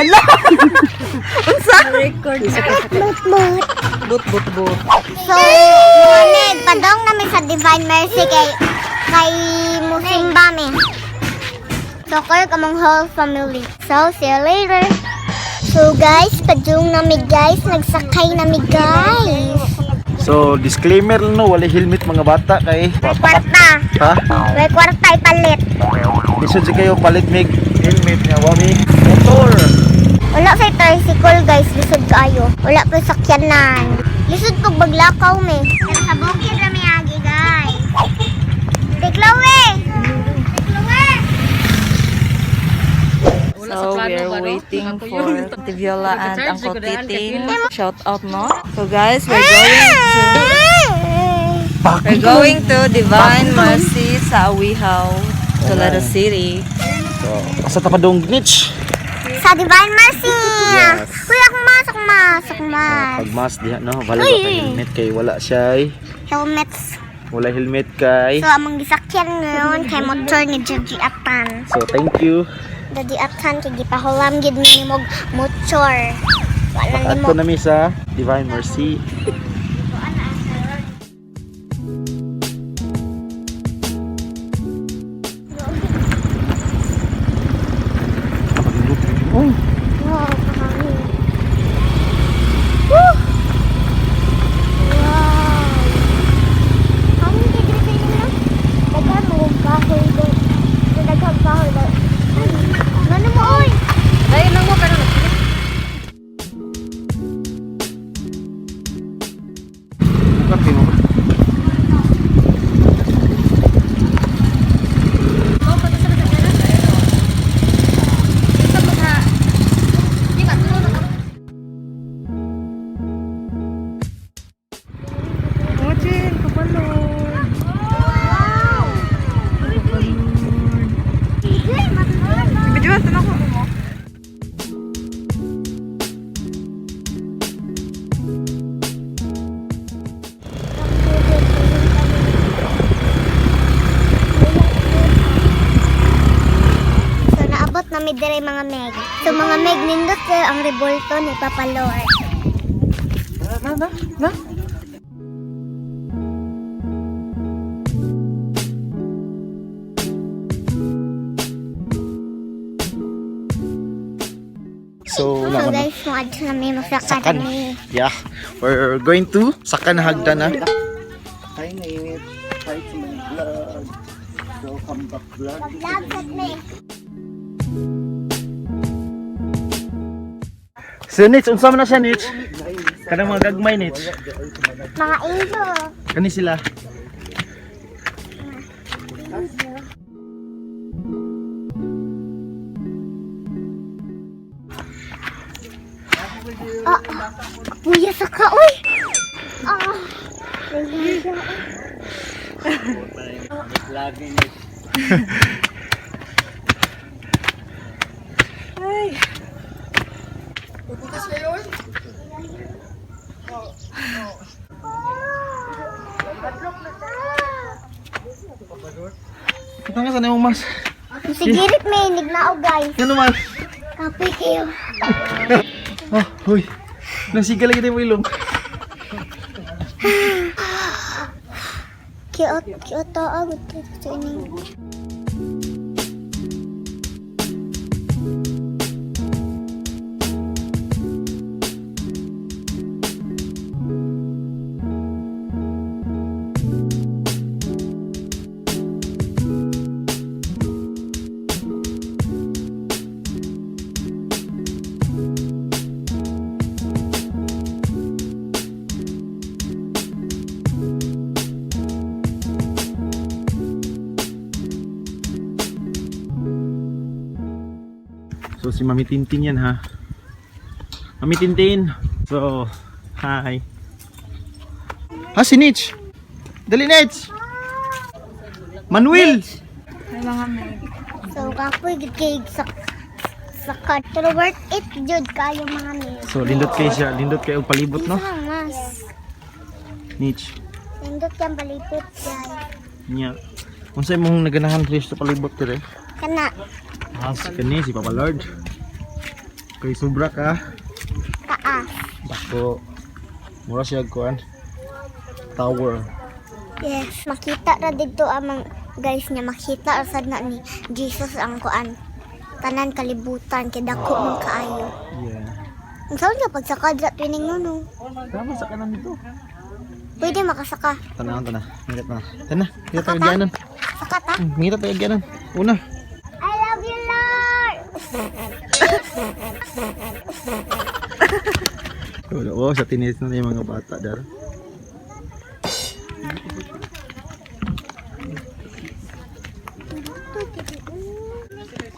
Hala. Unsa? Record. But, but. But but but. So, mga meg, padong namin sa Divine Mercy kay musimba mi. So, kayo kamong whole family. So, see you later. So, guys, padung nami guys. Nagsakay nami guys. So, disclaimer no, wala helmet mga bata kay May kwarta. Ha? May kwarta ipalit. Lisod si kayo palit mig helmet nga wami motor. Wala sa tricycle guys, lisod kayo. Wala pa sakyanan. Lisod pag baglakaw me. Sa bukid ra mi agi guys. Tiklowe! Tiklowe! So we are waiting for Auntie Viola and Uncle Titing. Shout out, no? So guys, we're going to Divine Mercy sa Awihaw, Toledo City. So, asa ta padung niche? Sa Divine Mercy! Yes. Uy, akong mas, akong mas, akong mas. Pag mas diha no, wala ba kay helmet kay wala siya ay. Helmets. Wala helmet kay. So, among gisakyan ngayon kay motor ni Daddy Atan. So, thank you. Daddy Atan, kay gipahulam gid ni mog motor. Wala ni mo. Adto nami sa Divine Mercy. Uy, Wow, kahangin. Woo! Wow! Hangin kay diri sa inyo, no? Daghan mo og kahoy do. Daghan kahoy do. Ngano mo oy? Dahil lang mo pero kape mo. Mochin, kapalo. Wow! Igay, matulog. Video na ako. So naabot na mi dire mga meg. So mga meg, nindot kayo ang rebolto ni Papa Lord. Na, na, na. So, So wala man. guys, mo na mi masakad Sakan. mi. Yeah, we're going to Sakan Hagdan na. Hi Nate! Hi to my vlog! Welcome back vlog. Vlog sad mi. So Nits, unsa man na siya Nits? Kanang mga gagmay Nits. Mga angel. Kani sila. Ah, kapuya sa ka, uy! Ah, Kita nga sa imong mas. Sigirit may nignao guys. Yan naman. Kapoy kayo. Oh, huy. Nasiga lagi tayo mo ilong. Kiot, kiot to agad dito sa ining. So si Mami Tintin yan ha. Mami Tintin. So, hi. Ha si Nitch. Dali Nitch. Manuel. Ay, mga meg. So kapoy gid kay sa sakat. Pero worth it jud kayo mga mi. So lindot kay siya, lindot kay og palibot no. Isa mas. Nitch. Nindot yan palipot guys. Nya. Unsa imong naganahan diri sa palibot dire? Kana Ah, si kani si Papa Lord. Kay sobra ka. Taas. Dako. Mura siya kuan. Tower. Yes, makita ra didto amang guys niya, makita ra sad na ni Jesus ang kuan. Tanan kalibutan kay dako man kaayo. Yeah. Ang saan ka pagsaka dira tuining nuno? Tama sa kanan dito. Pwede makasaka. Tanaw tana. Ngita tana. Tana, ngita tayo agyanan. Saka ta. Ngita tayo agyanan. Una. I love you, Lord. Wala, oh, sa tinis na yung mga bata dar.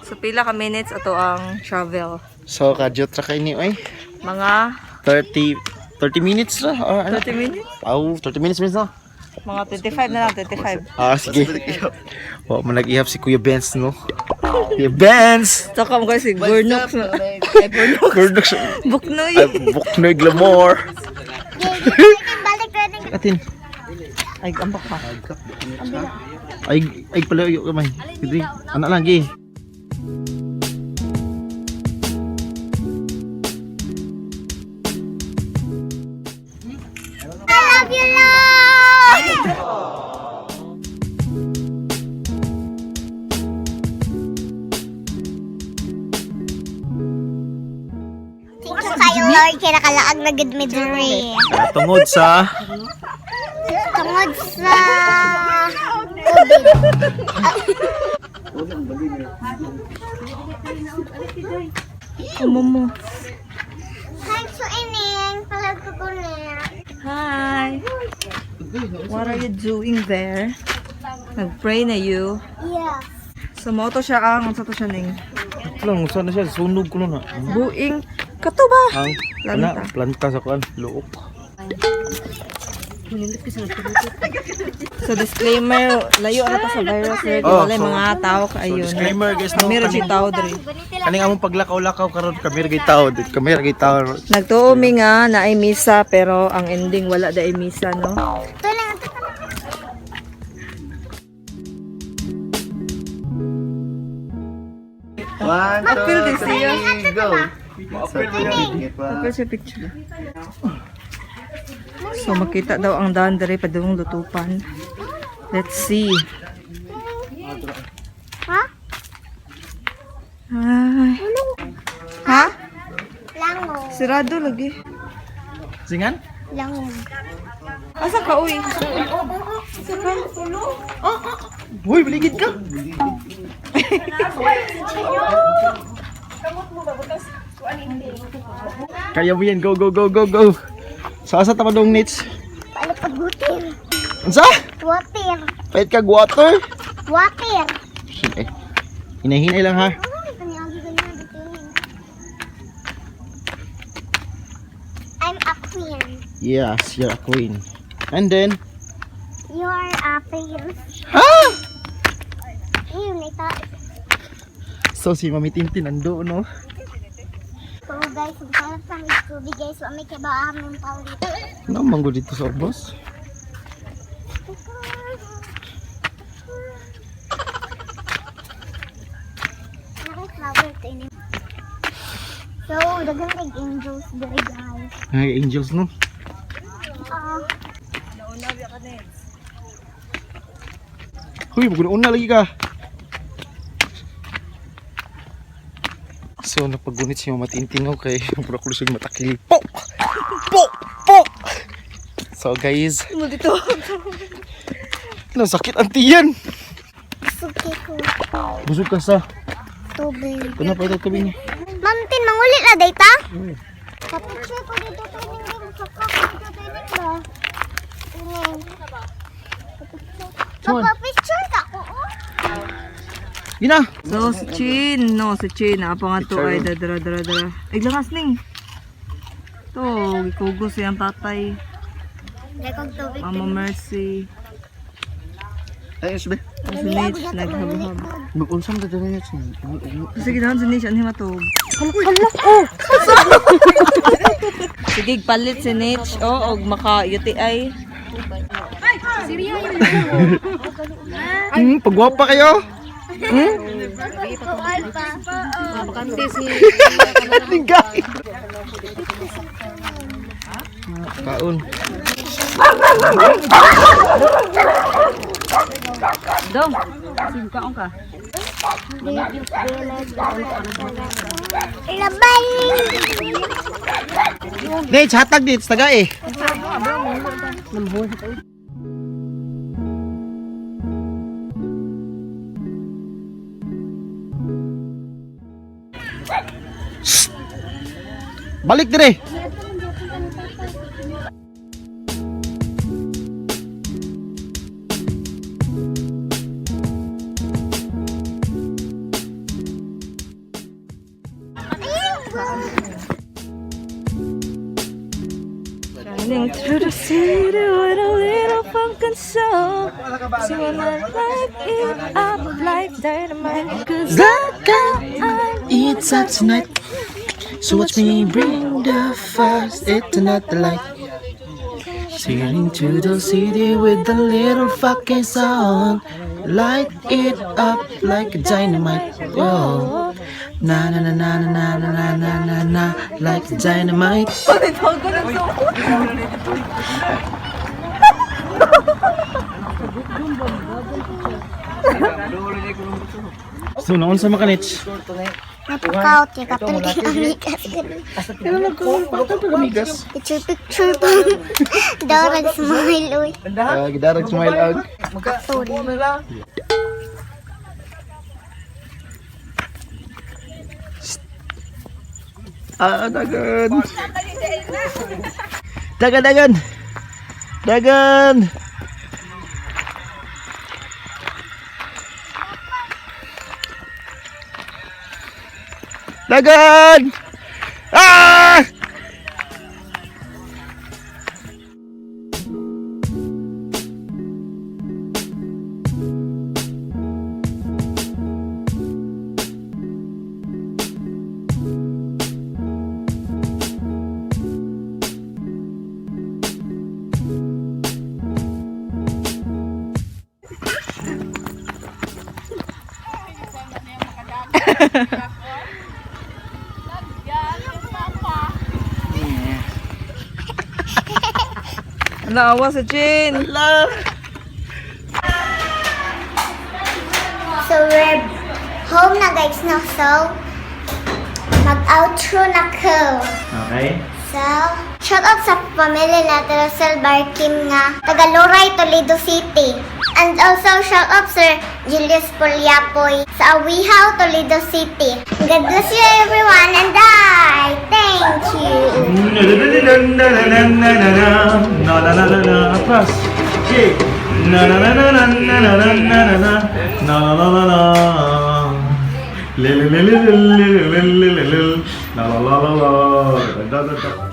So pila ka minutes ato ang travel? So kadyot ra kay ni oy. Mga 30 30 minutes ra or ano? 30 minutes? Aw, 30 minutes minutes na. Mga 25 na lang, 25. Ah, sige. Wa man nag-ihap si Kuya Benz, no? Kuya Benz! So kam guys, si Gurnox na. Ay, Gurnox. Gurnox. Buknoy. Ay, Buknoy Glamour. Balik balik. Atin. Ay, ambak pa. Ay, ay pala yung kamay. Sige, anak lang, gi. I love you, Lord. Thank you kayo, Lord, kay nakalaag na gud mi diri. Tungod sa Tungod sa COVID. Umumo. Hi, so ining. Palag ko ko niya. Hi. What are you doing there? Nag-pray na you. Yes. So mo to siya ang unsa to siya ning lang sana siya sunog ko na. buing kato ba? Ang Planta. Ana, planta sa kuan, luok. So disclaimer, layo ra ta sa virus sir. Oh, Wala so- mga tao kaayo. So disclaimer guys, no. Meron si tao diri. Kaning among paglakaw-lakaw karon kami ra gay tao, kami ra gay tao. Nagtuo mi nga na ay misa pero ang ending wala da ay misa, no. Ito lang, ito lang. One, Appeal two, din siya. three, go! Appeal siya picture. So makita daw ang daan diri padung lutupan. Let's see. Ha? Ay. Ha? Lango. Sirado lagi. Singan? Lango. Asa ka uy? Asa ka? Hoy, baligid ka. Kaya mo yan, go go go go go. Sa asa ta padung nits? Palit pag water. Unsa? Water. Pahit kag water. Water. Shit, eh. Hinahinay lang ha. I'm a queen. Yes, you're a queen. And then, You are a prince. ha? Ayun, ito. So si Mami Tintin ando no. So guys, maghanap sa aming tubig guys. Wa may kibaw aming palit. Ano manggo dito sa ubos? Naka-flower to ini. So, daghan kay angels diri guys. Ay, angels no. Ah, Huy, una lagi ka. So, napagunit si Mama Tintin no kay mura ko siya matakil. Pok! Pok! Pok! So guys, Mo dito. nasakit ang tiyan. busog kay ko Busog ka sa. tubig. Kuna pa ito tabi niya. Ma'am Tin, mangulit na data? Kapicture ko dito tuning din. Saka ko dito tuning ba? Tuning. Saan? Magpa-picture ka ko, oh. Gina! So si Chin, no, si Chin apa nga to ay dara dara dara. Ay langas ning. To, gikugos siyang tatay. Lekog tubig. Mama Mercy. Ay, isbe. Si Mitch naghabhab. Mag-unsam na dyan yan. Sige naman si Mitch anhi matug. Hala, oh. Sige palit si Mitch oh og maka UTI. Pagwapa kayo! Hmm? Bakante si Lingay. Kaon. Dong, sige kaon ka. Labay! Nate, hatag dito, taga eh. Shh! Balik dire. Shining through the city with a little funkin' soul. So I'ma light it up like dynamite. 'Cause I got It's up tonight. So watch me bring the fire, it tonight the light. Singing to the city with a little fucking song. Light it up like dynamite. Whoa. Na na na na na na na na na na, like dynamite. So noon sa makanich. Napakaot niya kapal kay amigas. Kaya nagkuhan pagamigas. Picture picture pa. Darag smile oy. Gidarag smile out. Sorry. Ah, dagan. Dagan, dagan. Dagan. Dagan. Ah! Naawa sa Chin. Ala. So we're home na guys no. So mag-outro na ko. Okay. So, shout out sa pamilya natin Russell Barkim nga taga Loray, Toledo City. And also shout out Sir Julius Poliapoy sa Awihaw, Toledo City. God bless you everyone and I thank you. Na na na na na na na na na na na atras. Okay. Na na na na na na na na na na na na na na na. Le le le le le le le le le le. La la la la la. Da da da.